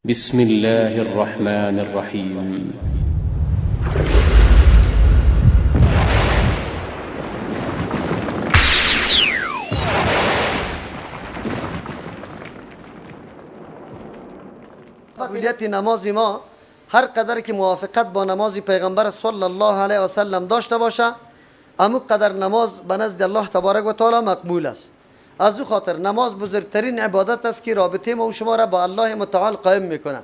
بسم الله الرحمن الرحیم. قبولیت نماز ما هر قدر که موافقت با نماز پیغمبر صلی الله علیه و سلم داشته باشه، امو قدر نماز به نزد الله تبارک و تعالی مقبول است. از او خاطر نماز بزرگترین عبادت است که رابطه ما و شما را با الله متعال قائم میکنه.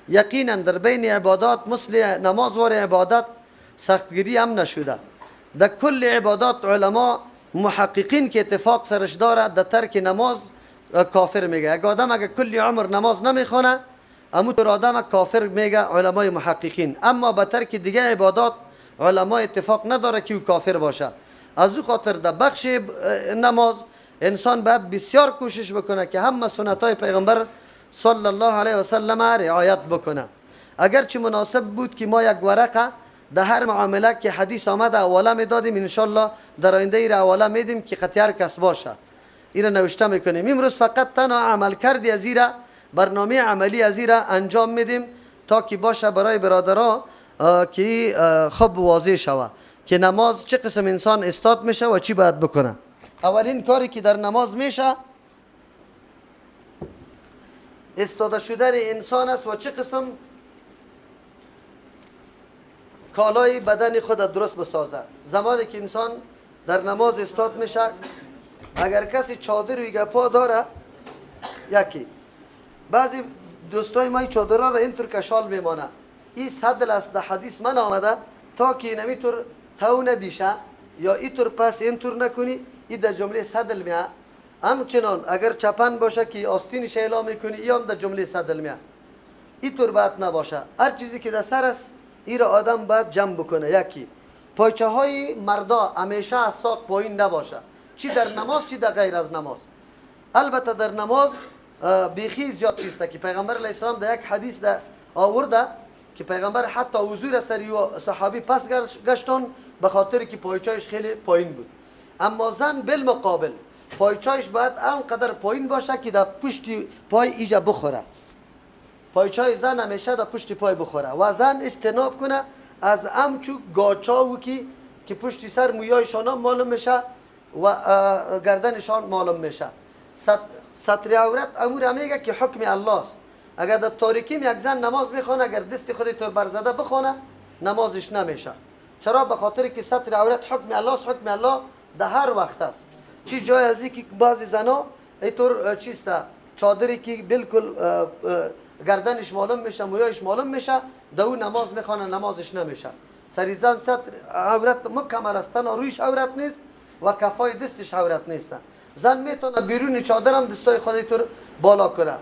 یقینا در بین عبادات مثل نماز وار عبادت سختگیری هم نشده. در کل عبادات علما محققین که اتفاق سرش داره در ترک نماز کافر میگه. اگه آدم اگه کلی عمر نماز نمیخونه، امو طور آدم کافر میگه علمای محققین. اما به ترک دیگه عبادات علما اتفاق نداره که او کافر باشه. از او خاطر در بخش نماز انسان باید بسیار کوشش بکنه که همه سنت های پیغمبر صلی الله علیه و سلم رعایت بکنه. اگرچه مناسب بود که ما یک ورقه در هر معامله که حدیث آمده حواله میدادیم، انشالله در آینده ای را حواله میدیم که خطی هر کس باشه ایره نوشته میکنیم. امروز فقط تنها عمل کردی از ایره، برنامه عملی از ایره انجام میدیم تا که باشه برای برادرها که خوب واضح شوه که نماز چه قسم انسان استاد میشه و چی باید بکنه. اولین کاری که در نماز میشه استاده شدن انسان است و چه قسم کالای بدن خود درست بسازه. زمانی که انسان در نماز استاد میشه، اگر کسی چادر و گپا داره، یکی بعضی دوستای ما چادرها را اینطور کشال میمانه، این سدل است. در حدیث من آمده تا که اینمیطور تو ندیشه یا اینطور پس اینطور نکنی، این در جمله سدل میه. همچنان اگر چپن باشه که آستینش اعلام میکنی، ای هم در جمله سدل میه. اینطور باید نباشه. هر چیزی که در سر است ای را آدم باید جمع بکنه. یکی پایچه های مردا همیشه از ساق پایین نباشه، چی در نماز چی در غیر از نماز. البته در نماز بیخی زیاد چیسته که پیغمبر علیه السلام در یک حدیث در آورده که پیغمبر حتی حضور سری و صحابی پس گشتان به خاطر که پایچایش خیلی پایین بود. اما زن بالمقابل پایچایش باید انقدر پایین باشه که در پشت پای ایجا بخوره. پایچای زن همیشه در پشت پای بخوره و زن اجتناب کنه از امچو گاچاو که پشت سر مویایشان معلوم میشه و گردنشان معلوم میشه. ستر عورت امور میگه که حکم الله است. اگر در تاریکی یک زن نماز میخوانه، اگر دست خود تو برزده بخوانه نمازش نمیشه. چرا؟ به خاطر که ستر عورت حکم الله است. حکم الله در هر وقت است. چی جای از که بعضی زنا اینطور چیسته چادری که بالکل گردنش معلوم میشه، مویایش معلوم میشه، در او نماز میخوانه نمازش نمیشه. سری زن ستر عورت مکمل است، تنها رویش عورت نیست و کفای دستش عورت نیست. زن میتونه بیرون چادر هم دستای خود طور بالا کنه،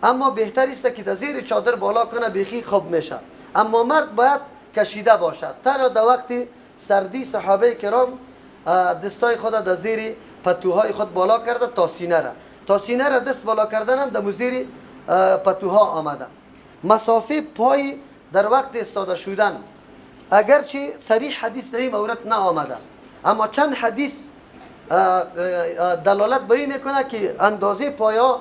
اما بهتر است که در زیر چادر بالا کنه، بیخی خوب میشه. اما مرد باید کشیده باشد. تنها در وقت سردی صحابه کرام دستای خود در زیر پتوهای خود بالا کرده تا سینه را، تا سینه را دست بالا کردن هم در زیر پتوها آمده. مسافه پای در وقت استاده شدن اگرچه صریح حدیث در این مورد نه آمده، اما چند حدیث دلالت به این میکنه که اندازه پایا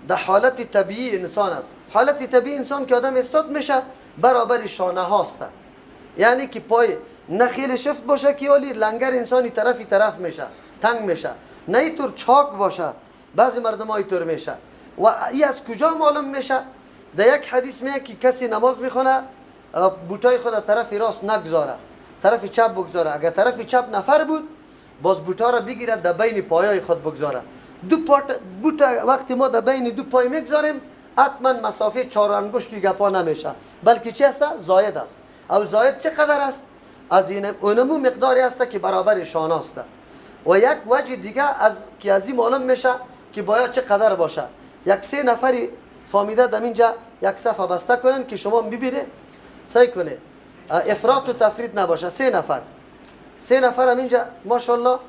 در حالت طبیعی انسان است. حالت طبیعی انسان که آدم استاد میشه برابر شانه هاست، یعنی که پای نه خیلی شفت باشه که ولی لنگر انسانی طرفی طرف میشه تنگ میشه، نه اینطور چاک باشه، بعضی مردم ها اینطور میشه. و ای از کجا معلوم میشه؟ در یک حدیث میگه که کسی نماز میخونه بوتای خود طرف راست نگذاره، طرف چپ بگذاره. اگر طرف چپ نفر بود باز بوتا را بگیره در بین پایای خود بگذاره. دو پات بوتا وقتی ما در بین دو پای میگذاریم حتما مسافه چهار انگشت گپا نمیشه، بلکه چی است؟ زاید است. او زاید چقدر است؟ از این اونمو مقداری است که برابر شانه است. و یک وجه دیگه از که از این معلوم میشه که باید چقدر باشه. یک سه نفری فامیده در اینجا یک صفحه بسته کنن که شما ببینید، سعی کنه افراط و تفرید نباشه. سه نفر هم اینجا ماشاءالله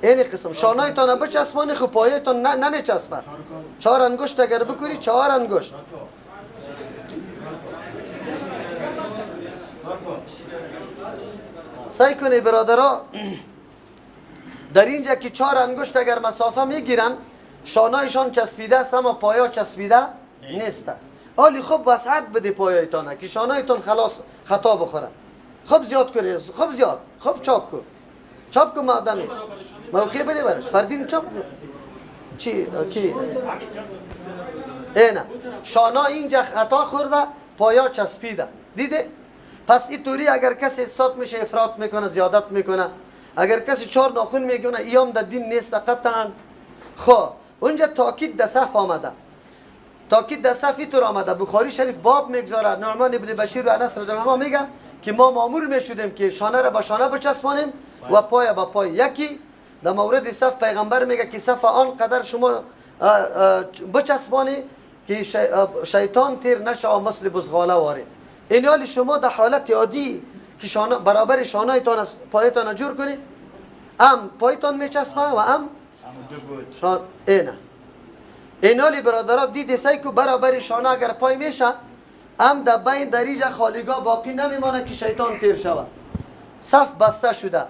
این قسم شانایتان بچسبانی، خب پایتان نمیچسبه. چهار انگشت اگر بکنی، چهار انگشت سعی کنی برادرها در اینجا که چهار انگشت اگر مسافه میگیرن، شانایشان چسبیده است اما پایا چسبیده نیست. آلی خوب وسعت بده پایایتانه که شانایتان خلاص خطا بخوره. خوب زیاد کنی، خوب زیاد، خوب چاپ کن. چاپ کن مادمی. موقع بده برش. فردین چاپ کن. چی کی؟ اینه. شانا اینجا خطا خورده، پایا چسبیده. دیده؟ پس اینطوری اگر کسی استاد میشه افراط میکنه، زیادت میکنه. اگر کسی چهار ناخن میکنه، ایام در دین نیست قطعا. خب اونجا تاکید در صف آمده. تاکید در صف اینطور آمده. بخاری شریف باب میگذاره. نعمان ابن بشیر و انس رضی الله عنه میگه که ما مامور میشدیم که شانه را به شانه بچسبانیم و پای به پای. یکی در مورد صف پیغمبر میگه که صف آن قدر شما بچسبانی که شیطان تیر نشه و مثل بزغاله واره. این حال شما در حالت عادی که شانه برابر شانه‌تان از پایتان جور کنی، ام پایتان میچسبه و ام شان اینه. این حال برادرها دیدی سیکو برابر شانه اگر پای میشه، ام در بین دریجه خالیگاه باقی نمیمانه که شیطان تیر شود. صف بسته شده.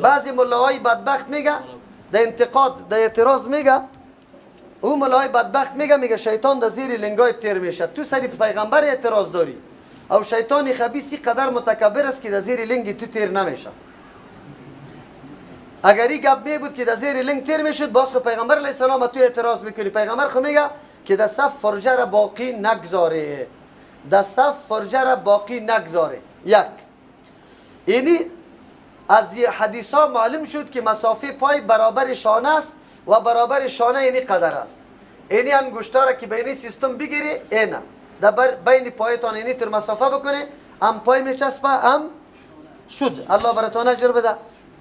بعضی ملاهای بدبخت میگه در انتقاد در اعتراض میگه، او ملاهای بدبخت میگه، میگه شیطان در زیر لنگای تیر میشه. تو سری پیغمبر اعتراض داری، او شیطان خبیثی قدر متکبر است که در زیر لنگ تو تیر نمیشه. اگر این گپ می بود که در زیر لنگ تیر میشد، باز خو پیغمبر علیه السلام تو اعتراض میکنی. پیغمبر خو میگه که در صف فرجه را باقی نگذاره، در صف فرجه را باقی نگذاره. یک اینی از حدیث ها معلوم شد که مسافه پای برابر شانه است و برابر شانه اینی قدر است. اینی انگشتا را که به اینی سیستم بگیری، اینه در بین پایتان اینی تر مسافه بکنه، هم پای میچسبه هم شد. الله براتون اجر بده.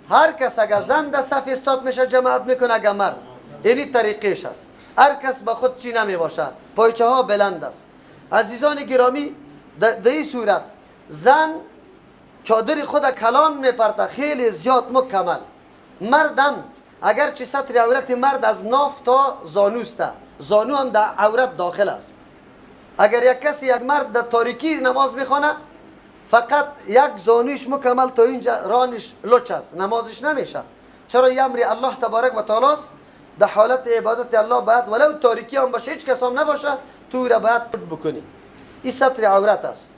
هر کس اگر زن در صف استاد میشه جماعت میکنه، اگر مرد اینی طریقش است. هر کس به خود چی نمی باشه، پایچه ها بلند است. عزیزان گرامی، در این صورت زن چادر خود کلان میپرته خیلی زیاد مکمل. مردم اگرچه ستر عورت مرد از ناف تا زانوسته، زانو هم در عورت داخل است. اگر یک کسی یک مرد در تاریکی نماز میخوانه، فقط یک زانوش مکمل تا اینجا رانش لچ است، نمازش نمیشه. چرا؟ یه امر الله تبارک و تعالی است. در حالت عبادت الله باید ولو تاریکی هم باشه، هیچ کس هم نباشه، تو را باید پت بکنی. این ستر عورت است.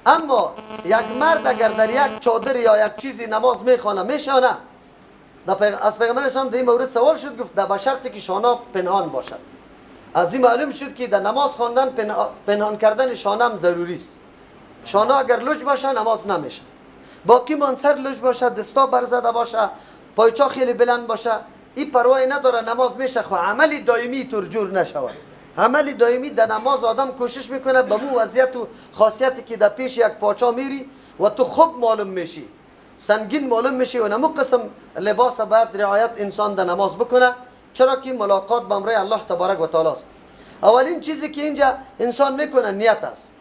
اما یک مرد اگر در یک چادر یا یک چیزی نماز میخوانه، میشه یا نه؟ از پیغمبر اسلام در این مورد سوال شد، گفت در شرطی که شانه پنهان باشد. از این معلوم شد که در نماز خواندن پنهان کردن شانه هم ضروری است. شانه اگر لج باشه نماز نمیشه. باقی مان سر لج باشه، دستا برزده باشه، پایچا خیلی بلند باشه، این پروای نداره، نماز میشه. خو عمل دائمی تور جور نشود. عمل دائمی در نماز آدم کوشش میکنه به مو وضعیت و خاصیتی که در پیش یک پاچا میری و تو خوب معلوم میشی، سنگین معلوم میشی و نمو قسم لباس باید رعایت انسان در نماز بکنه، چرا که ملاقات با امر الله تبارک و تعالی است. اولین چیزی که اینجا انسان میکنه نیت است.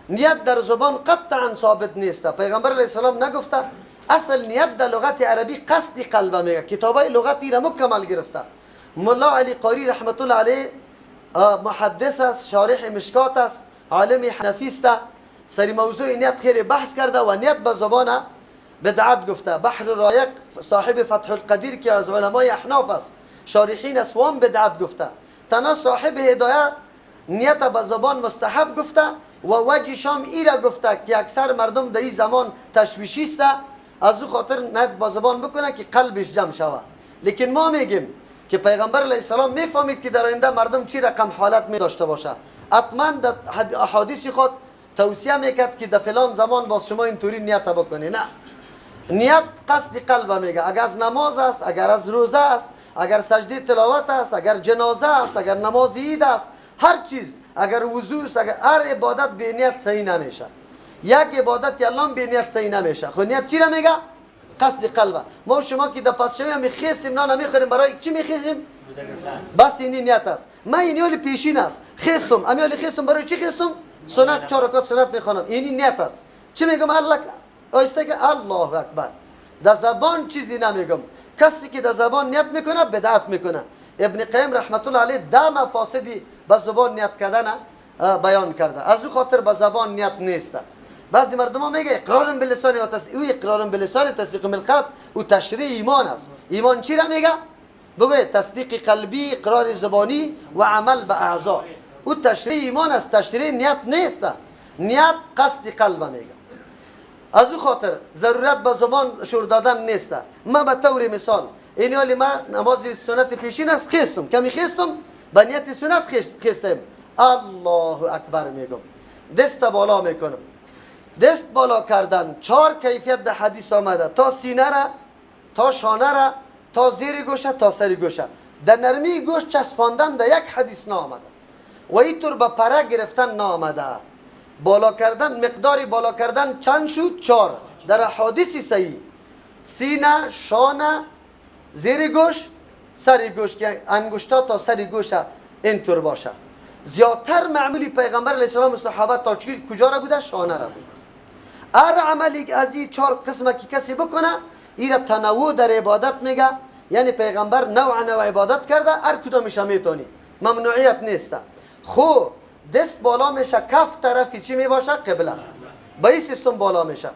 نیت در زبان قطعا ثابت نیست. پیغمبر علیه السلام نگفته. اصل نیت در لغت عربی قصد قلب میگه. کتابای لغتی را مکمل گرفته. ملا علی قاری رحمت الله علیه محدث است، شارح مشکات است، عالم حنفی است. سری موضوع نیت خیلی بحث کرده و نیت به زبان بدعت گفته. بحر رایق صاحب فتح القدیر که از علمای احناف است، شارحین اسوام بدعت گفته. تنها صاحب هدایت نیت به زبان مستحب گفته و وجه شام ای را گفته که اکثر مردم در این زمان تشویشی است، از او خاطر نیت با زبان بکنه که قلبش جمع شوه. لیکن ما میگیم که پیغمبر علیه السلام میفهمید که در آینده مردم چی رقم حالت می داشته باشه. حتما در احادیث خود توصیه میکرد که در فلان زمان باز شما اینطوری نیت بکنی. نه، نیت قصد قلب میگه. اگر از نماز است، اگر از روزه است، اگر سجده تلاوت است، اگر جنازه است، اگر نماز عید است، هر چیز، اگر وضو است، اگر هر عبادت به نیت صحیح نمیشه. یک عبادت الله به نیت صحیح نمیشه. خو نیت چی را میگه؟ قصد قلب. ما شما که در پس شوی میخیستیم نان میخوریم، برای چی میخیزیم؟ بس اینی نیت است. من اینی حال پیشین است، خیستم، امی حال خیستم، برای چی خیستم؟ سنت، چهار رکعت سنت میخوانم، اینی نیت است. چی میگم؟ الله آیسته که الله اکبر. در زبان چیزی نمیگم. کسی که در زبان نیت میکنه بدعت میکنه. ابن قیم رحمت الله علیه ده مفاسدی به زبان نیت کردن بیان کرده. از او خاطر به زبان نیت نیست. بعضی مردم ها میگه اقرار باللسان و تصدیق، او اقرار باللسان تصدیق بالقلب او تشریع ایمان است. ایمان چی را میگه؟ بگه تصدیق قلبی، اقرار زبانی و عمل به اعضا. او تشریح ایمان است، تشریح نیت نیست. نیت قصد قلب میگه. از او خاطر ضرورت به زبان شور دادن نیست. من به طور مثال این حالی من نماز سنت پیشین است، خیستم کمی خیستم، به نیت سنت خیستم، الله اکبر میگم، دست بالا میکنم. دست بالا کردن چهار کیفیت در حدیث آمده: تا سینه را، تا شانه را، تا زیر گوشه، تا سر گوشه. در نرمی گوش چسباندن در یک حدیث نامده و اینطور به پره گرفتن نامده. بالا کردن، مقدار بالا کردن چند شد؟ چهار در حدیث صحیح: سینه، شانه، زیر گوش، سر گوش، که انگشتا تا سر گوش اینطور باشه. زیادتر معمولی پیغمبر علیه السلام و صحابه تا کجا را بوده؟ شانه را بوده. هر عملی از این چهار قسمه که کسی بکنه، این تنوع در عبادت میگه. یعنی پیغمبر نوع نوع عبادت کرده، هر کدامش میتونی، ممنوعیت نیست. خو دست بالا میشه، کف طرفی چی میباشه؟ قبله. با این سیستم بالا میشه.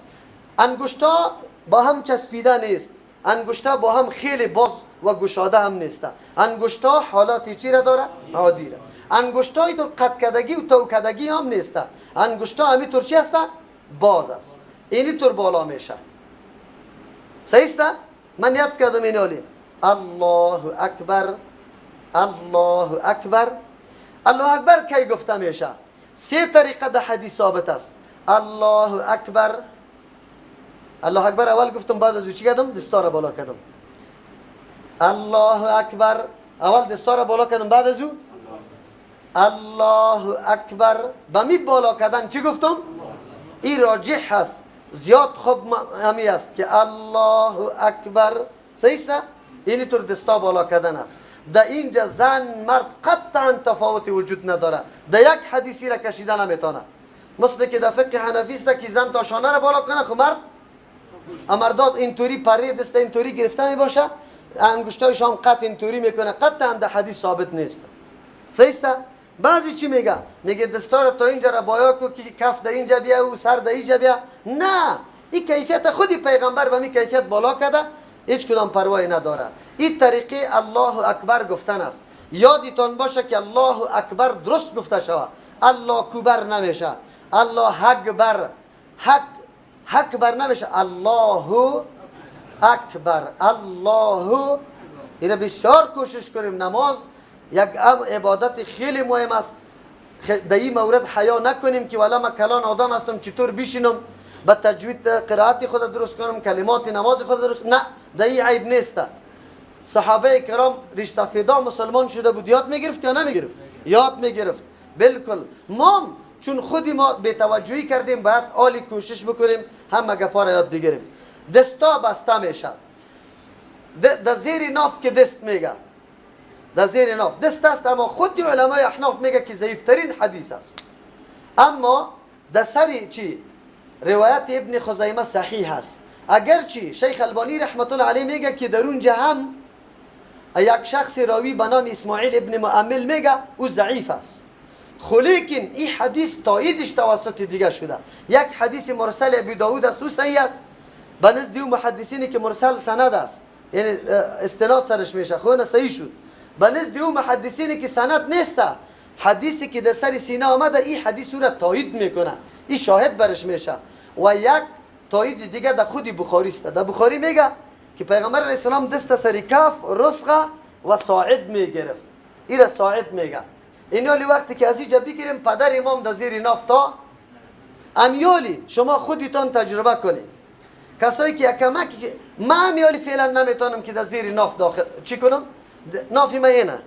انگشتا با هم چسبیده نیست، انگشتا با هم خیلی باز و گشاده هم نیست. انگشتا حالات چی را داره؟ عادی را. انگشتای در قد کدگی و تو کدگی هم نیست. انگشتا همینطور چی هست؟ باز است. اینی طور بالا میشه. صحیح است؟ من نیت کردم اینالی الله اکبر، الله اکبر. الله اکبر کی گفته میشه؟ سه طریقه در حدیث ثابت است. الله اکبر، الله اکبر اول گفتم، بعد از او چی کردم؟ دستار بالا کردم. الله اکبر اول دستار بالا کردم، بعد از او الله اکبر. به می بالا کردن چی گفتم؟ این راجح هست، زیاد خوب همی است که الله اکبر. صحیح است؟ اینی طور دستا بالا کردن است. در اینجا زن مرد قطعا تفاوتی وجود نداره. در یک حدیثی را کشیده نمیتونه. مثل که در فقه حنفی است که زن تا شانه را بالا کنه، خب مرد مرداد اینطوری پره دست اینطوری گرفته می باشه، انگشتایش هم قط اینطوری میکنه. قطعا در حدیث ثابت نیست. صحیح است؟ بعضی چی میگه؟ میگه دستار تا اینجا را بایا کو که کف در اینجا بیا و سر در اینجا بیا. نه، این کیفیت خودی پیغمبر به می کیفیت بالا کرده، هیچ کدام پروایی نداره. این طریقه الله اکبر گفتن است. یادتان باشه که الله اکبر درست گفته شود، الله کبر نمیشه، الله اکبر، حق حق بر نمیشه، الله اکبر، الله. اینا بسیار کوشش کنیم. نماز یک عبادت خیلی مهم است. در این مورد حیا نکنیم که والا من کلان آدم هستم، چطور بشینم به تجوید قرائت خود درست کنم، کلمات نماز خود درست. نه، در این عیب نیست. صحابه کرام ریش سفیدا مسلمان شده بود، یاد میگرفت یا نمیگرفت؟ یاد میگرفت بالکل. ما چون خودی ما بی توجهی کردیم، باید عالی کوشش بکنیم هم گپا را یاد بگیریم. دستا بسته میشه در زیر ناف که دست میگه، در زیر ناف دست است، اما خود علمای احناف میگه که ضعیفترین حدیث است. اما در سر چی روایت ابن خزیمه صحیح است. اگرچه شیخ البانی رحمت الله علیه میگه که در اونجا هم یک شخص راوی به نام اسماعیل ابن مؤمل میگه او ضعیف است، خو لیکن این حدیث تاییدش توسط دیگه شده. یک حدیث مرسل ابی داود است، او صحیح است. به نزد او محدثینی که مرسل سند است، یعنی استناد سرش میشه، خو نه صحیح شد. به نزد او محدثینی که سند نیست، حدیثی که در سر سینه آمده این حدیث او را تایید میکنه، این شاهد برش میشه. و یک تایید دیگه در خود بخاری است. در بخاری میگه که پیغمبر علیه السلام دست سر کف، رسغه و ساعد میگرفت. این را ساعد میگه. اینالی وقتی که از اینجا بگیریم پدر امام در زیر ناف تا امیالی شما خودتان تجربه کنید. کسایی که کمک من امیالی فعلا نمیتونم که در زیر ناف داخل چی کنم، نافی من اینه،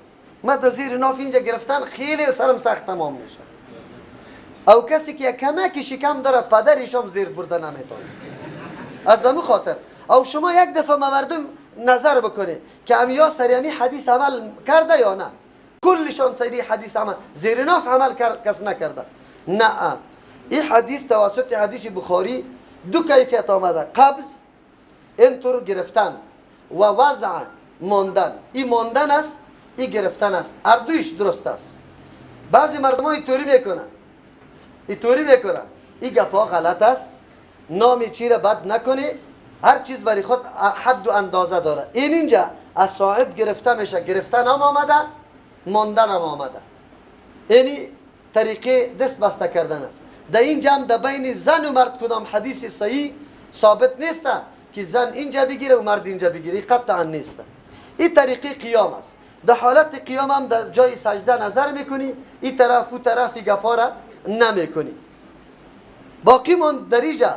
من در زیر ناف اینجا گرفتن خیلی سرم سخت تمام میشه. او کسی که کمک شکم داره پدرش هم زیر برده نمیتونه. از همون خاطر او شما یک دفعه مردم نظر بکنه که امیا سری امی حدیث عمل کرده یا نه. کلشان سری حدیث عمل زیر ناف عمل کس نکرده. نه، این حدیث توسط حدیث بخاری دو کیفیت آمده: قبض اینطور گرفتن و وضع ماندن. این ماندن است، این گرفتن است، هر دویش درست است. بعضی مردم ها اینطوری میکنن، اینطوری میکنن. این گپا غلط است. نام چی را بد نکنی، هر چیز برای خود حد و اندازه داره. این اینجا از ساعد گرفته میشه، گرفتن هم آمده، ماندن هم آمده. یعنی طریقه دست بسته کردن است. در اینجا هم در بین زن و مرد کدام حدیث صحیح ثابت نیست که زن اینجا بگیره و مرد اینجا بگیره، قطعا نیست. این طریقه قیام است. در حالت قیام هم در جای سجده نظر میکنی، این طرف و طرف گپا را نمیکنی. باقی من در اینجا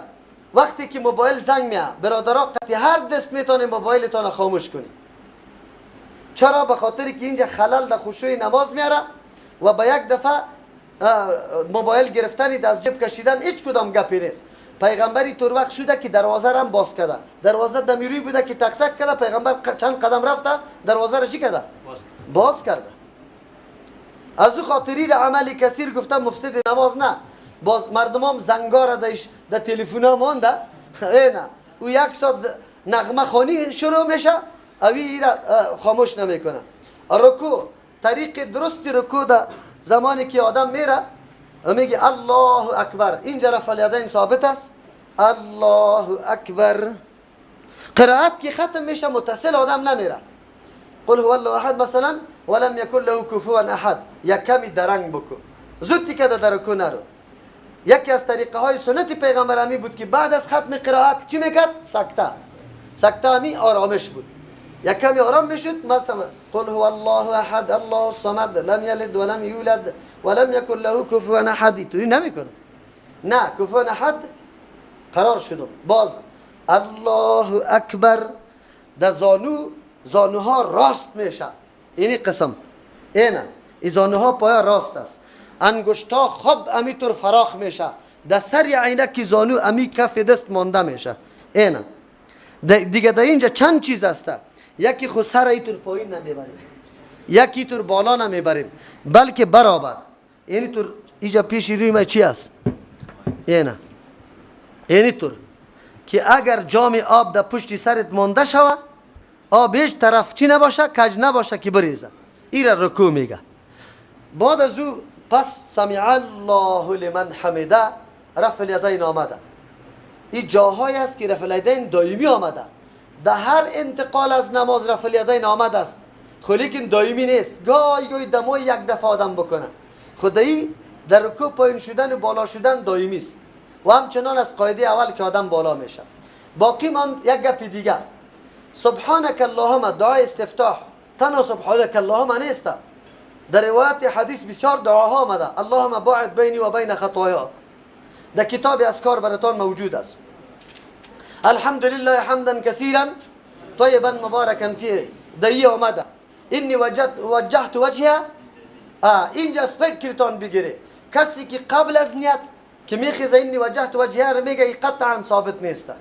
وقتی که موبایل زنگ میاد، برادرها قطعی هر دست میتونه موبایلتان خاموش کنی. چرا؟ به خاطر که اینجا خلل در خشوع نماز میاره و به یک دفعه موبایل گرفتن از جیب کشیدن هیچ کدام گپی نیست. پیغمبری طور وقت شده که دروازه را هم باز کرده، دروازه دمیروی بوده که تک تک کرده، پیغمبر چند قدم رفته دروازه را چی کرده؟ باز کرده. از او خاطری را عمل کثیر گفته مفسد نماز نه. باز مردمام زنگار دایش در تلفن ها مانده، نه او یک ساعت نغمه خوانی شروع میشه، اوی را خاموش نمیکنه. رکوع، طریق درست رکوع در زمانی که آدم میره میگه الله اکبر، اینجا رفع الیدین ثابت است، الله اکبر. قرائت که ختم میشه متصل آدم نمیره، قل هو الله احد مثلا ولم یکن له کفوا احد، یک کمی درنگ بکن، زود که در رکوع نرو. یکی از طریقه های سنت پیغمبر امی بود که بعد از ختم قرائت چی میکرد؟ سکته. سکته امی آرامش بود، یک کمی آرام میشد. مثلا قل هو الله احد الله الصمد لم یلد ولم یولد ولم یکن له کفوا احد، اینطوری نمیکنه، نه کفوا احد قرار شدم. باز الله اکبر، در زانو، زانوها راست میشه، اینی قسم اینه، این زانوها پایا راست است، انگشتا خوب امیطور فراخ میشه، در سر عینک زانو امی کف دست مانده میشه. اینه دیگه در اینجا چند چیز است. یکی خود سر ایتور پایین نمیبریم، یکی تور بالا نمیبریم، بلکه برابر. یعنی تور اینجا پیش روی ما چی است؟ اینه، یعنی تور که اگر جام آب در پشت سرت مانده شوه، آب هیچ طرف چی نباشه، کج نباشه که بریزه، ایره رکوع میگه. بعد از او پس سمع الله لمن حمده رفع الیدین آمده. این جاهایی است که رفع الیدین دائمی آمده، در هر انتقال از نماز رفع الیدین آمده است، خو لیکن دائمی نیست. گاهی گاهی دمای یک دفعه آدم بکنه، خدایی در رکوع پایین شدن و بالا شدن دائمی است و همچنان از قاعده اول که آدم بالا میشه. باقی من یک گپ دیگه، سبحانك اللهم دعای استفتاح تنها سبحانك اللهم نیست. در روایت حدیث بسیار دعاها آمده، اللهم باعد بینی و بین خطایا، در کتاب اذکار براتان موجود است. الحمد لله حمدا کثیرا طیبا مبارکا فیه، در آمده. انی وجهت وجهی، اینجا فکرتان بگیره کسی که قبل از نیت که میخیزه انی وجهت وجهی رو میگه، قطعا ثابت نیست،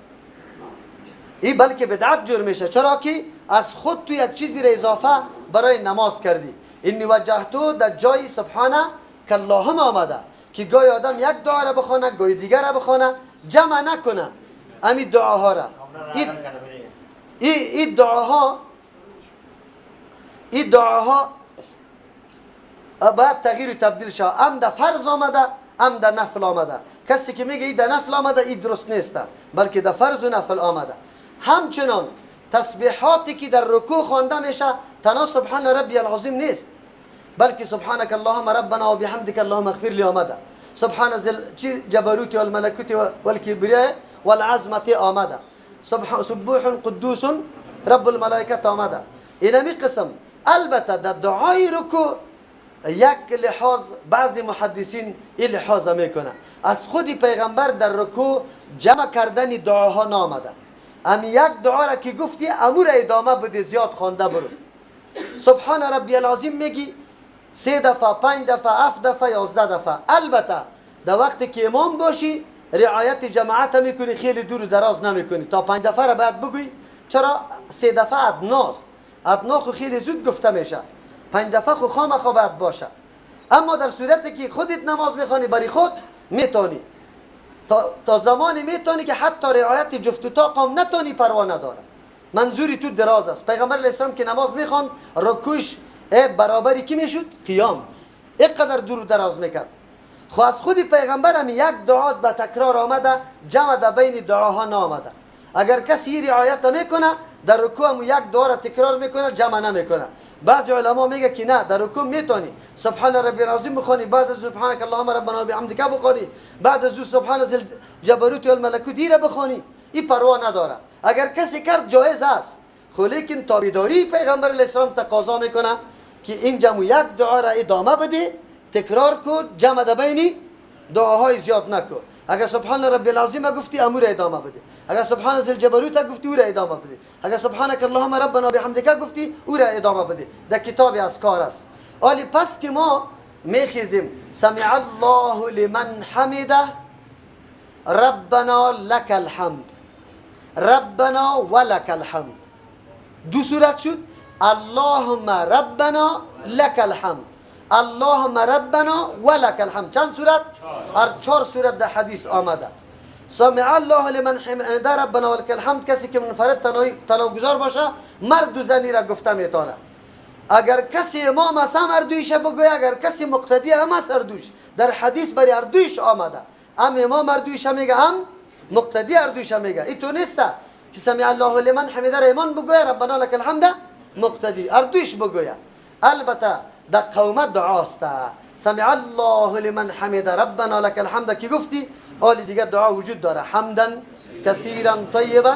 این بلکه بدعت جور میشه. چرا که از خود تو یک چیزی را اضافه برای نماز کردی. انی وجهتو در جای سبحانه که اللهم آمده که گاهی آدم یک دعا را بخوانه، گاهی دیگر را بخوانه، جمع نکنه امی دعاها را. این دعاها، این دعاها باید تغییر و تبدیل شود، هم در فرض آمده هم در نفل آمده. کسی که میگه این در نفل آمده این درست نیست، بلکه در فرض و نفل آمده. همچنان تسبیحاتی که در رکوع خوانده میشه تنها سبحان ربی العظیم نیست، بلکه سبحانك اللهم ربنا و بحمدك اللهم اغفر لی آمده، سبحان ذل جبروت والملکوت والکبریاء والعظمت آمده، سبوح قدوس رب الملائکه آمده. اینمی قسم. البته در دعای رکوع یک لحاظ بعضی محدثین این لحاظ میکنه، از خود پیغمبر در رکوع جمع کردن دعاها نامده، امی یک دعا را که گفتی امور ادامه بده، زیاد خوانده برو. سبحان ربی العظیم میگی 3 دفعه، 5 دفعه، 7 دفعه، 11 دفعه. البته در وقتی که امام باشی رعایت جماعت میکنی، خیلی دور و دراز نمیکنی، تا 5 دفعه را باید بگویی. چرا 3 دفعه ادناست، ادنا خو خیلی زود گفته میشه، 5 دفعه خو خامخا باید باشه. اما در صورتی که خودت نماز میخوانی برای خود میتونی تا زمانی میتونی که حتی رعایت جفت و طاق هم نتونی، پروا نداره، منظوری تو دراز است. پیغمبر علیه السلام که نماز میخوان رکوعش برابری کی میشد؟ قیام، اینقدر دور و دراز میکرد. خو از خود پیغمبر هم یک دعا به تکرار آمده، جمع در بین دعاها نامده. اگر کسی رعایت میکنه در رکوع هم یک دعا را تکرار میکنه، جمع نمیکنه، بعضی علما میگه که نه، در رکوع میتونی سبحان ربی العظیم بخوانی، بعد از سبحانك اللهم ربنا بحمدک بخوانی، بعد از سبحان ذی الجبروت والملکوت را بخوانی. این پروا نداره. اگر کسی کرد جایز است، خو لیکن تابعداری پیغمبر علیه السلام تقاضا میکنه که این جمع یک دعا را ادامه بده، تکرار کو، جمع ده بینی دعاهای زیاد نکو. اگر سبحان ربی العظیم گفتی امور ادامه بده، اگر سبحان ذی الجبروت گفتی او را ادامه بده، اگر سبحانك اللهم ربنا بحمدک گفتی او را ادامه بده. در کتاب اذکار است. آلی پس که ما میخیزیم سمع الله لمن حمده ربنا لك الحمد، ربنا ولك الحمد، دو صورت شد. اللهم ربنا لك الحمد، اللهم ربنا ولك الحمد. چند صورت؟ هر چهار صورت در حدیث آمده. سمع الله لمن حمده ربنا ولك الحمد، کسی که منفرد تنها باشه مرد و زنی را گفته میتونه. اگر کسی امام است هم هر بگوی، اگر کسی مقتدی هم است هر دویش. در حدیث برای هر دویش آمده، هم امام هر دویش میگه هم مقتدی هر دویش میگه. این تو نیست که سمع الله لمن حمده را امام بگوی ربنا لك الحمد مقتدی، هر دویش بگوی. البته در قومه دعاست. سمع الله لمن حمده ربنا لك الحمد که گفتی آلی دیگه دعا وجود داره. حمدا کثیرا طیبا،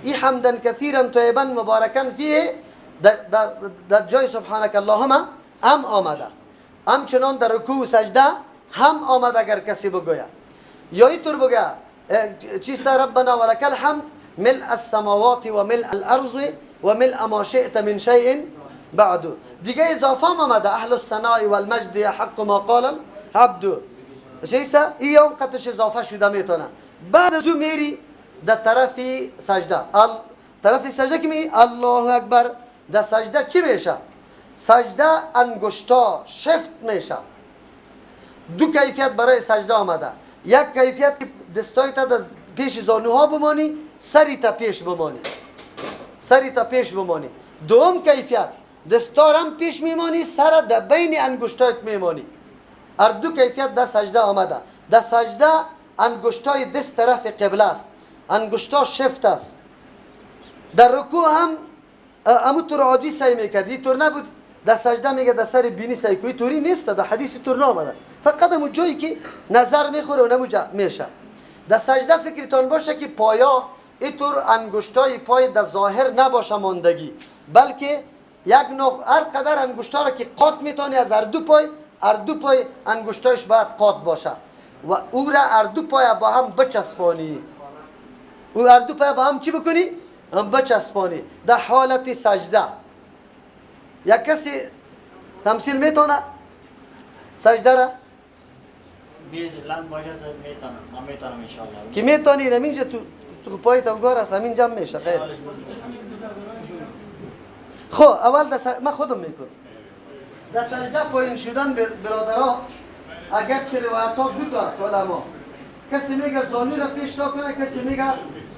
ای حمدا کثیرا طیبا مبارکا فیه در جای سبحانك اللهم هم آمده، همچنان در رکوع و سجده هم آمده. اگر کسی بگوید یا اینطور بگه چیست ربنا ولک الحمد ملء السماوات و ملء الارض و ملء ما شئت من شیء بعد. دیگه اضافه هم آمده اهل الثناء والمجد حق ما قال العبد. چیست این هم قطش اضافه شده میتونه. بعد از او میری در طرف سجده، طرف سجده که می الله اکبر، در سجده چی میشه؟ سجده انگشتا شفت میشه. دو کیفیت برای سجده آمده. یک کیفیت که دستای تا پیش زانوها بمانی، سری تا پیش بمانی، سری تا پیش بمانی. دوم کیفیت دستارم پیش میمانی، سر در بین انگشتایت میمانی. هر دو کیفیت در سجده آمده. در سجده انگشتای دست طرف قبله است، انگشتا شفت است. در رکوع هم امو طور عادی سعی میکرد، این طور نبود. در سجده میگه در سر بینی سعی کوی، طوری نیست، در حدیث طور نامده. فقط امو جایی که نظر میخوره و نمو میشه. در سجده فکرتان باشه که پایا اینطور انگشتای پای در ظاهر نباشه ماندگی، بلکه یک نوع هر قدر انگشتا را که قات میتونی از هر دو پای، هر دو پای انگشتاش باید قات باشه و او را هر دو پای با هم بچسبانی. او هر دو پای با هم چی بکنی؟ هم بچسبانی در حالت سجده. یک کسی تمثیل میتونه سجده را؟ میز لند باشه میتونم، من میتونم انشالله. که میتونی همینجا تو پای توگار است، همین جمع میشه خیر است. خب اول من خودم میکنم. در سجده پایین شدن برادرها، اگر چه روایت ها دو تا است علما، کسی میگه زانو را پیش تا کنه، کسی میگه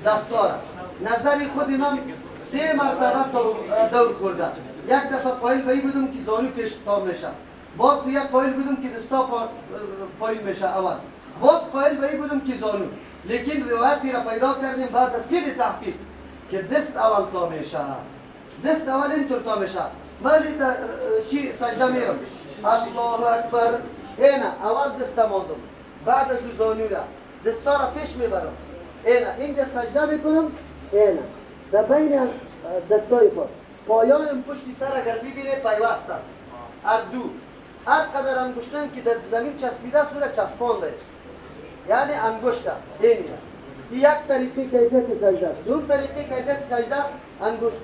دستا را. نظر خود من سه مرتبه تا دور خورده. یک دفعه قائل به این بودم که زانو پیش تا میشه، باز دیگه قائل بودم که دستا پایین میشه اول، باز قائل به این بودم که زانو. لیکن روایتی را پیدا کردیم بعد از خیلی تحقیق که دست اول تا میشه، دست اول اینطور تا میشه. من چی سجده میرم الله اکبر، اینا اول دست ماندم، بعد از زانو را دستا را پیش میبرم، اینا اینجا سجده میکنم، اینا در بین دستای خود پایان پشتی سر اگر ببینه پیوست است. هر دو هر قدر انگشتان که در زمین چسبیده است او را چسبانده، یعنی انگشت اینه. یک طریقه کیفیت سجده است. دوم طریقه کیفیت سجده انگشت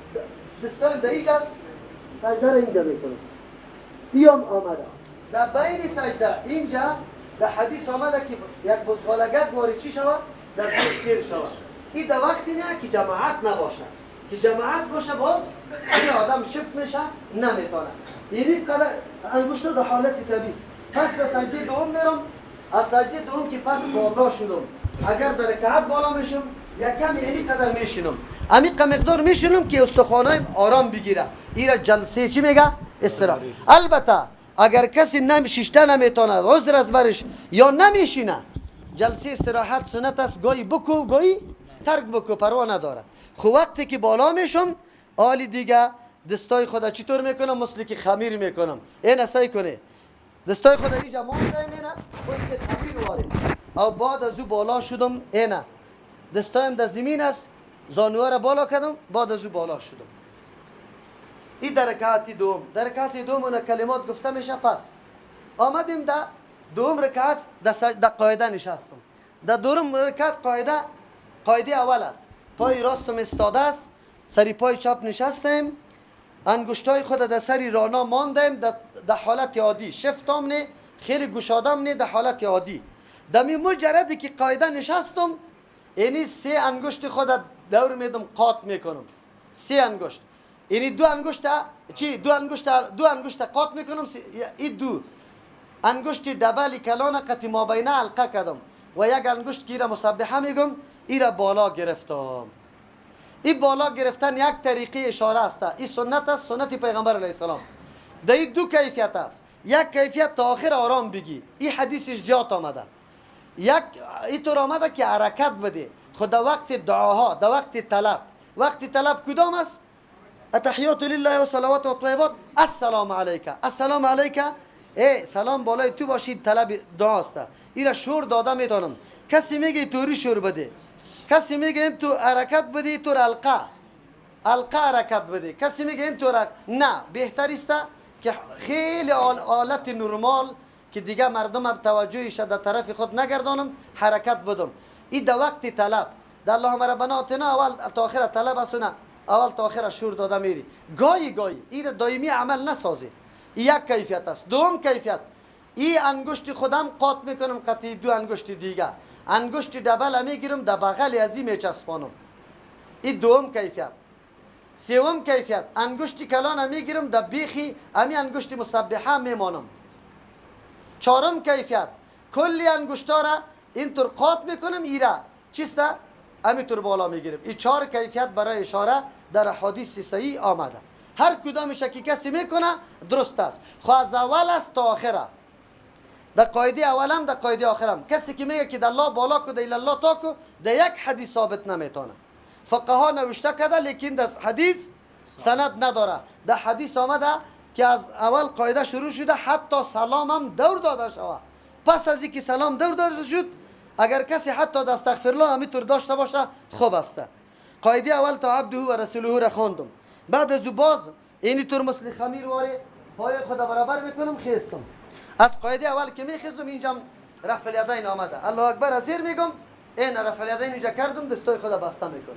دستان در اینجا است، سجده را اینجا میکنم. بیام آمده در بین سجده اینجا در حدیث آمده که یک بزغالگک وارد چی شود؟ در زیر تیر شود. این در وقتی نه که جماعت نباشه، که جماعت باشه باز این آدم شفت میشه نمیتونه. یعنی قدر انگشت در حالت طبیعی. پس در سجده دوم میرم، از سجده دوم که پس بالا شدم، اگر در رکعت بالا میشم یک کمی اینی قدر میشینم، امی مقدار میشینم که استخوانایم آرام بگیره. ایرا جلسه چی میگه؟ استراحت. البته اگر کسی نمیشیشته نمیتونه، عذر از برش یا نمیشینه، جلسه استراحت سنت است، گاهی بکو گاهی ترک بکو، پروا نداره. خو وقتی که بالا میشم آلی دیگه دستای خود چطور میکنم؟ مثل که خمیر میکنم. این سعی کنه دستای خود اینجا مانده، اینه مثل خمیر واره. او بعد از او بالا شدم، اینه دستایم در زمین است، زانوها را بالا کردم، بعد از او بالا شدم. این در رکعت دوم. در رکعت دوم اون کلمات گفته میشه. پس آمدیم در دوم رکعت، در قاعده نشستم. در دوم رکعت قاعده، قاعده اول است. پای راستم استاده است، سری پای چپ نشستیم، انگشتای خود در سری رانا ماندیم در حالت عادی. شفتم نه، خیلی گشادم نه، در حالت عادی. دمی مجردی که قاعده نشستم، اینی سه انگشت خود دور میدم، قات میکنم. سه انگشت، یعنی دو انگشت چی؟ دو انگشت، دو انگشت قات میکنم. این دو انگشت double کلان قطی مابینه حلقه کردم و یک انگشت که ایره مسبحه میگم، ایره بالا گرفتم. این بالا گرفتن یک طریقه اشاره است. این سنت است، سنت پیغمبر علیه السلام. در این دو کیفیت است. یک کیفیت تا آخر آرام بگی، این حدیثش زیاد آمده. یک اینطور آمده که حرکت بده، خود در وقت دعاها، در وقت طلب. وقت طلب کدام است؟ التحیات لله و صلوات و طیبات، السلام علیک، السلام علیک، ای سلام بالای تو باشید، طلب دعا است. ایرا شور داده میتونم. کسی میگه توری شور بده، کسی میگه این تو حرکت بده، تو حلقه حلقه حرکت بده، کسی میگه این تو نه. بهتر است که خیلی حالت نرمال که دیگه مردم هم توجهش در طرف خود نگردانم، حرکت بدم. این در وقت طلب، در اللهم ربنا آتنا اول تا آخر طلب است، نه اول تا آخر شور داده میری. گاهی گاهی این دائمی عمل نسازی. یک کیفیت است. دوم کیفیت، این انگشت خودم قات میکنم قطعی دو انگشت دیگه، انگشت double میگیرم، در بغل ازی میچسبانم. این دوم کیفیت. سوم کیفیت، انگشت کلان میگیرم، در بیخی امی انگشت مسبحه میمانم. چهارم کیفیت، کلی انگشتا را اینطور قات میکنم، ایره چیسته امی بالا میگیرم. این چهار کیفیت برای اشاره در حدیث صحیح آمده. هر کدامش که کسی میکنه درست است. خو از اول است تا آخره، در قاعده اولم، در قاعده آخرم. کسی که میگه که در الله بالا کو، در الله تا کو، در یک حدیث ثابت نمیتونه. فقها نوشته کرده، لیکن در حدیث سند نداره. در حدیث آمده که از اول قاعده شروع شده، حتی سلام هم دور داده شوه. پس از اینکه سلام دور داده شد، اگر کسی حتی د استغفر الله همینطور داشته باشه خوب است. قاعده اول تا عبده و رسوله را خواندم. بعد از او باز اینی طور مثل خمیر واره پای خود برابر میکنم، خیستم. از قاعده اول که میخیزم، اینجا رفع الیدین آمده. الله اکبر از زیر میگم، این رفع الیدین اینجا کردم، دستای خود بسته میکنم.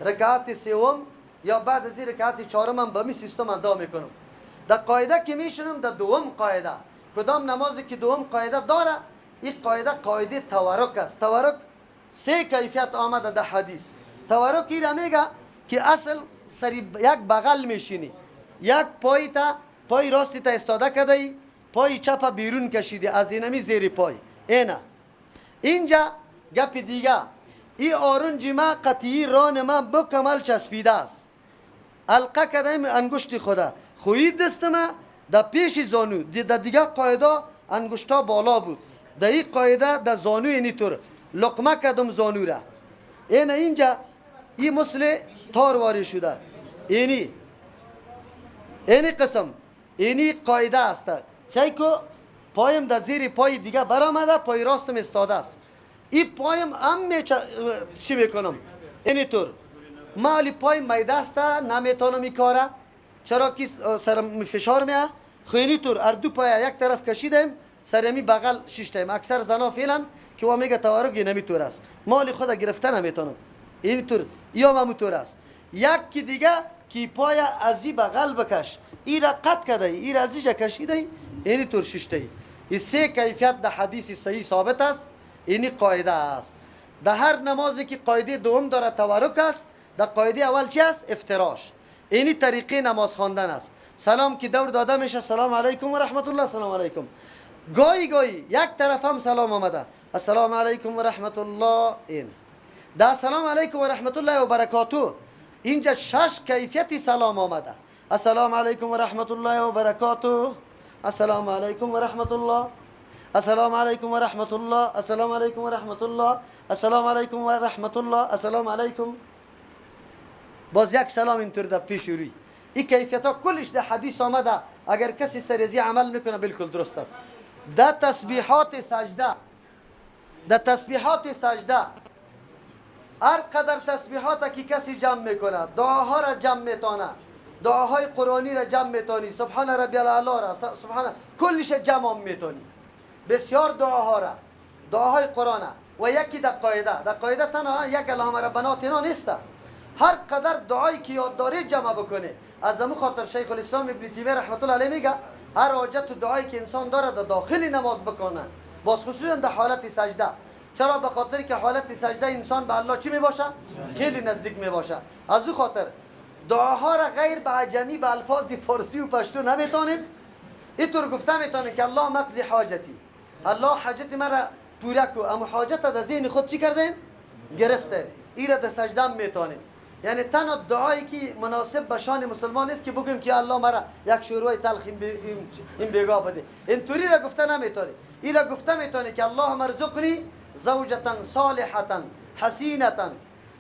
رکعت سوم یا بعد از این رکعت چهارم هم به می سیستم ادا میکنم. در قاعده که میشنم، در دوم قاعده، کدام نمازی که دوم قاعده داره، این قاعده قاعده تورک است. تورک سه کیفیت آمده در حدیث. تورک این میگه که اصل سری یک بغل میشینی، یک پای تا پای راستی تا استاده کرده ای، پای چپ بیرون کشیدی از اینمی زیر پای. اینه اینجا گپ دیگه، ای آرنج ما قطعی ران ما مکمل چسبیده است. القه کردیم انگشت خدا خویی دست ما در پیش زانو. در دیگه قاعده انگشتا بالا بود، در این قاعده در زانو اینی طور لقمه کردم زانو را. این اینجا این مثل تار واری شده. اینی قسم اینی قاعده است. سعی کو پایم در زیر پای دیگه برآمده، پای راستم استاده است. این پایم هم چی میکنم اینی طور. مالی پای میده است، نمیتونم این کاره، چرا که سرم فشار میه. خو اینی طور هر دو پای یک طرف کشیدیم، سرمی بغل شیشتیم. اکثر زنا فعلا که وا میگه تورک اینمی طور است، مال خود گرفته نمیتونم. این طور یا همون طور است. یک که دیگه کی پای ازی بغل بکش، ای را قط کرده، ای را ازی جا کشیده، اینی طور شیشته. این سه کیفیت در حدیث صحیح ثابت است. اینی قاعده است. در هر نمازی که قاعده دوم داره تورک است. در قاعده اول چی است؟ افتراش. اینی طریقه نماز خواندن است. سلام که دور داده میشه، سلام علیکم و رحمت الله، سلام علیکم. گاهی گاهی یک طرف هم سلام آمده، السلام علیکم و رحمت الله. این در السلام علیکم و رحمت الله و برکاته اینجا شش کیفیت سلام آمده. السلام علیکم و رحمت الله و برکاته، السلام علیکم و رحمت الله، السلام علیکم و رحمت الله، السلام علیکم و رحمت الله، السلام علیکم و رحمت الله، السلام علیکم. باز یک سلام اینطور در پیش روی. این کیفیت ها کلش در حدیث آمده. اگر کسی سریزی عمل میکنه بالکل درست است. در تسبیحات سجده، در تسبیحات سجده هر قدر تسبیحات که کسی جمع میکنه، دعاها را جمع میتونه، دعاهای قرآنی را جمع میتونی، سبحان ربی الاعلی را، سبحان کلش جمع میتونی، بسیار دعاها را، دعاهای قرآن. و یکی در قاعده، در قاعده تنها یک اللهم ربنا آتنا نیست، هر قدر دعایی که یاد داری جمع بکنه. از امو خاطر شیخ الاسلام ابن تیمیه رحمت الله علیه میگه هر حاجت و دعایی که انسان داره در داخل نماز بکنه، باز خصوصا در حالت سجده. چرا؟ به خاطر که حالت سجده انسان به الله چی میباشه؟ خیلی نزدیک میباشه. از او خاطر دعاها را غیر به عجمی به الفاظ فارسی و پشتو نمیتونیم اینطور گفته میتونیم که الله مقضی حاجتی، الله حاجت مرا پوره کو، اما حاجت در ذهن خود چی کردیم؟ گرفتیم. ای را در سجده میتونیم. یعنی تنها دعایی که مناسب به شان مسلمان است که بگیم که الله مرا یک شوروی تلخ این بیگاه بده، اینطوری را گفته نمیتونی. ای را گفته میتونی که الله مرزقنی زوجة صالحة حسینة،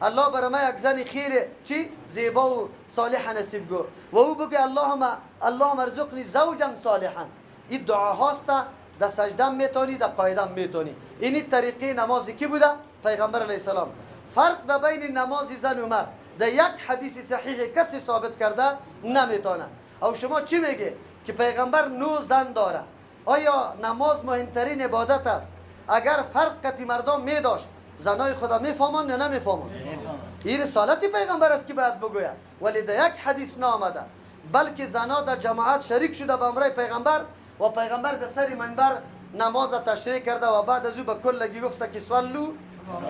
الله برای ما یک زن خیر چی؟ زیبا و صالح نصیب گو. و او بگه اللهم ارزقنی زوجا صالحا. این دعا هاست در سجده میتونی، در قاعده میتونی. اینی طریقه نماز کی بوده؟ پیغمبر علیه السلام. فرق در بین نماز زن و مرد در یک حدیث صحیح کسی ثابت کرده نمیتونه. او شما چی میگه که پیغمبر 9 زن داره؟ آیا نماز مهمترین عبادت است؟ اگر فرق قطی مردم می داشت زنای خدا میفهمان یا نمیفهمان؟ این رسالت پیغمبر است که باید بگوید، ولی در یک حدیث نامده، بلکه زنا در جماعت شریک شده به امرای پیغمبر و پیغمبر در سر منبر نماز تشریح کرده و بعد از او به کلگی گفته که صلوا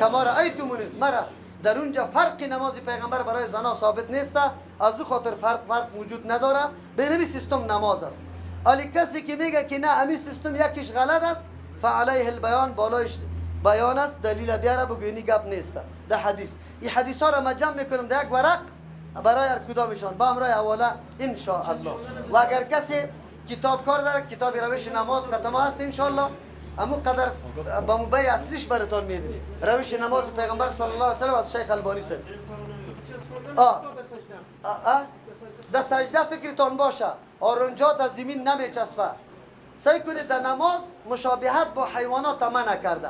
کما رأیتمونی. مرا در اونجا فرق نماز پیغمبر برای زنا ثابت نیست، از او خاطر فرق وجود نداره. به نمی سیستم نماز است. ولی کسی که میگه که نه امی سیستم یکیش غلط است، فعلیه البیان، بالایش بیان است، دلیل بیاره بگو اینی گپ نیست در حدیث. این حدیث ها را ما جمع میکنم در یک ورق برای هر کدامشان با امرای حواله ان شاء الله. و اگر کسی کتاب کار داره، کتاب روش نماز قدمه است ان شاء الله، امو قدر با موبای اصلیش براتون میدیم. روش نماز پیغمبر صلی الله علیه و سلم از شیخ البانی سه. در سجده فکرتان باشه، آرنجا در زمین نمیچسبه. سعی کنید در نماز مشابهت با حیوانات منع کرده.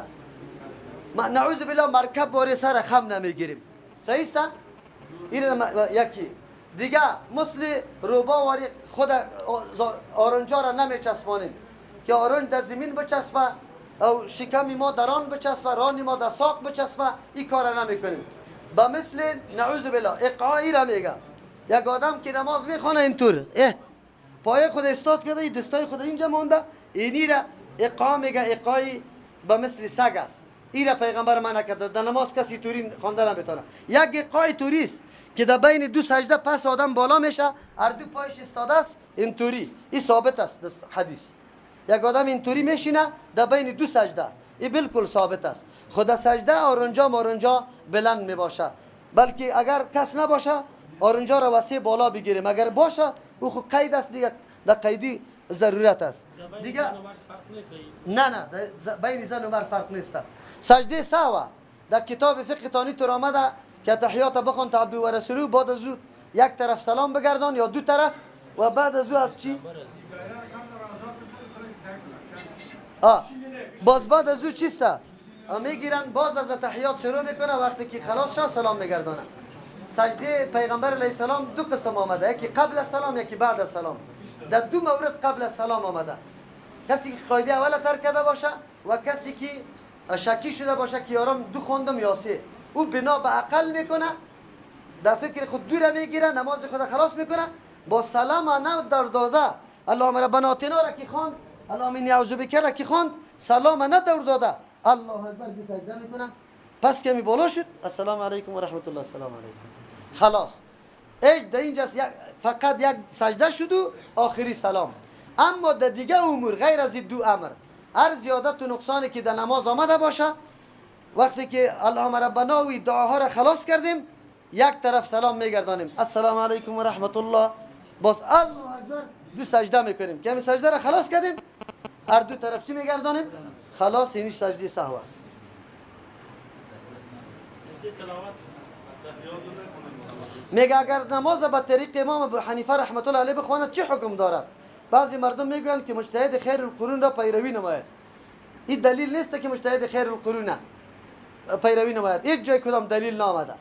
نعوذ بالله مرکب باره سر خم نمیگیریم. صحیح است؟ این یکی دیگه مثل روبا واری خود آرنجا را نمیچسبانیم که آرنج در زمین بچسبه او شکم ما در آن بچسبه، ران ما در ساق بچسبه، این کار را نمیکنیم. با مثل نعوذ بالله اقعایی را میگه یک آدم که نماز میخوانه اینطور پای خود استاد کرده، دستای خود اینجا مونده، اینی را اقا میگه، اقای به مثل سگ است. این را پیغمبر منع کرده در نماز کسی توری خوانده نمیتونه. یک اقای توریست که در بین دو سجده پس آدم بالا میشه، هر دو پایش استاده است اینطوری، این ثابت است حدیث. یک آدم اینطوری میشینه در بین دو سجده، این بالکل ثابت است. خود سجده آرنجا مارنجا بلند میباشه، بلکه اگر کس نباشه آرنجا را وسیع بالا بگیریم، اگر باشه او خو قید است دیگه، در قیدی ضرورت است دیگه. نه نه بین زن و مرد فرق نیست. سجده سهو در کتاب فقه تانی تو آمده که تحیات بخوان تا عبد و رسولو، بعد از او یک طرف سلام بگردان یا دو طرف، و بعد از او از چی؟ باز بعد از او چیست؟ میگیرن باز از تحیات شروع میکنه، وقتی که خلاص شد سلام میگردانه. سجده پیغمبر علیه السلام دو قسم آمده، یکی قبل از سلام یکی بعد از سلام. در دو مورد قبل از سلام آمده، کسی که قاعده اول ترک کرده باشه و کسی که شکی شده باشه که یارم دو خوندم یا سه، او بنا به عقل میکنه، در فکر خود دور میگیره، نماز خود خلاص میکنه، با سلام نه در داده اللهم ربنا آتنا را که خواند، اللهم انی اعوذ بک را که خواند، سلام نه دور داده، الله اکبر بی سجده میکنه. پس کمی بالا شد، السلام علیکم و رحمت الله، السلام علیکم، خلاص. ای در اینجا فقط یک سجده شد و آخری سلام. اما در دیگه امور غیر از این دو امر، هر زیادت و نقصانی که در نماز آمده باشه، وقتی که اللهم ربنا و دعاها را خلاص کردیم، یک طرف سلام میگردانیم، السلام علیکم و رحمت الله، باز الله اکبر دو سجده میکنیم که همین سجده را خلاص کردیم، هر دو طرف چی میگردانیم؟ خلاص. اینی سجده سهو است. میگه اگر نماز به طریق امام ابو حنیفه رحمت الله علیه بخواند چه حکم دارد؟ بعضی مردم میگویند که مجتهد خیر القرون را پیروی نماید. این دلیل نیست که مجتهد خیر القرون پیروی نماید. هیچ جای کدام دلیل نامده.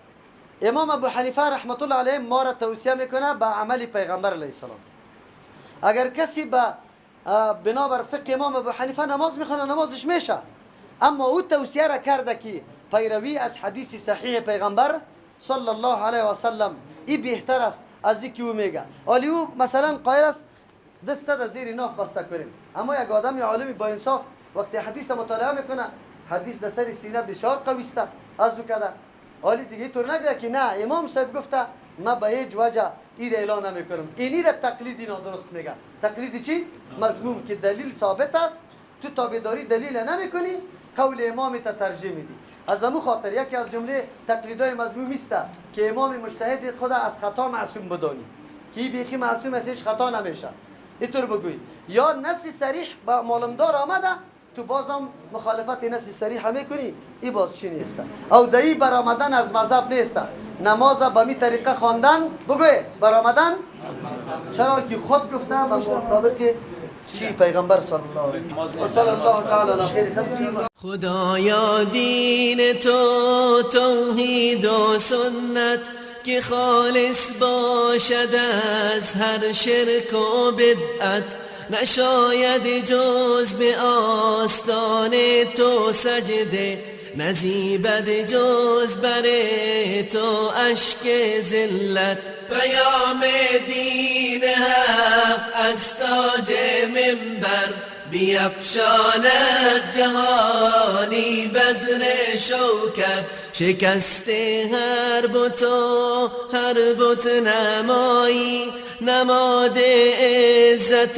امام ابو حنیفه رحمت الله علیه ما را توصیه میکنه به عمل پیغمبر علیه السلام. اگر کسی به بنابر فقه امام ابو حنیفه نماز میخونه نمازش میشه، اما او توصیه را کرده که پیروی از حدیث صحیح پیغمبر صلی الله علیه و سلم این بهتر است از اینکه او میگه. حالی او مثلا قائل است دست در زیر ناف بسته کنیم، اما یک آدم یا عالمی با انصاف وقتی حدیث مطالعه میکنه حدیث در سر سینه بسیار قوی است از او کده. حالی دیگه طور نگه که نه امام صاحب گفته ما به هیچ وجه این اعلان نمیکنم. اینی را تقلیدی نادرست میگه. تقلیدی چی؟ مذموم که دلیل ثابت است تو تابعداری دلیل نمیکنی قول امام تا ترجیح میدی. از امو خاطر یکی از جمله تقلیدای مذموم است که امام مجتهد خدا از خطا معصوم بدانی که بیخی معصوم است هیچ خطا نمیشه. اینطور بگوی یا نص صریح با معلومدار آمده تو بازم مخالفت نص صریح میکنی، ای باز چی نیست؟ او دایی برآمدن از مذهب نیست. نماز به می طریقه خواندن بگوی برآمدن، چرا که خود گفته و مطابق چی پیغمبر صلی الله علیه و صلی الله تعالی علی خیر خلقه. خدایا دین تو توحید و سنت که خالص باشد از هر شرک و بدعت، نشاید جز به آستان تو سجده، نزیبد جز بر تو اشک ذلت. پیام دین حق از تاج منبر بیفشاند جهانی بذر شوکت، شکست هر بت و هر بت نمایی، نماد عزت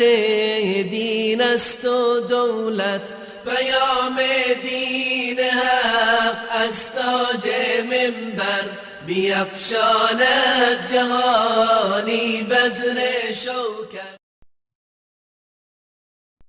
دین است و دولت. پیام دین حق از تاج منبر بیفشاند جهانی بذر شوکت.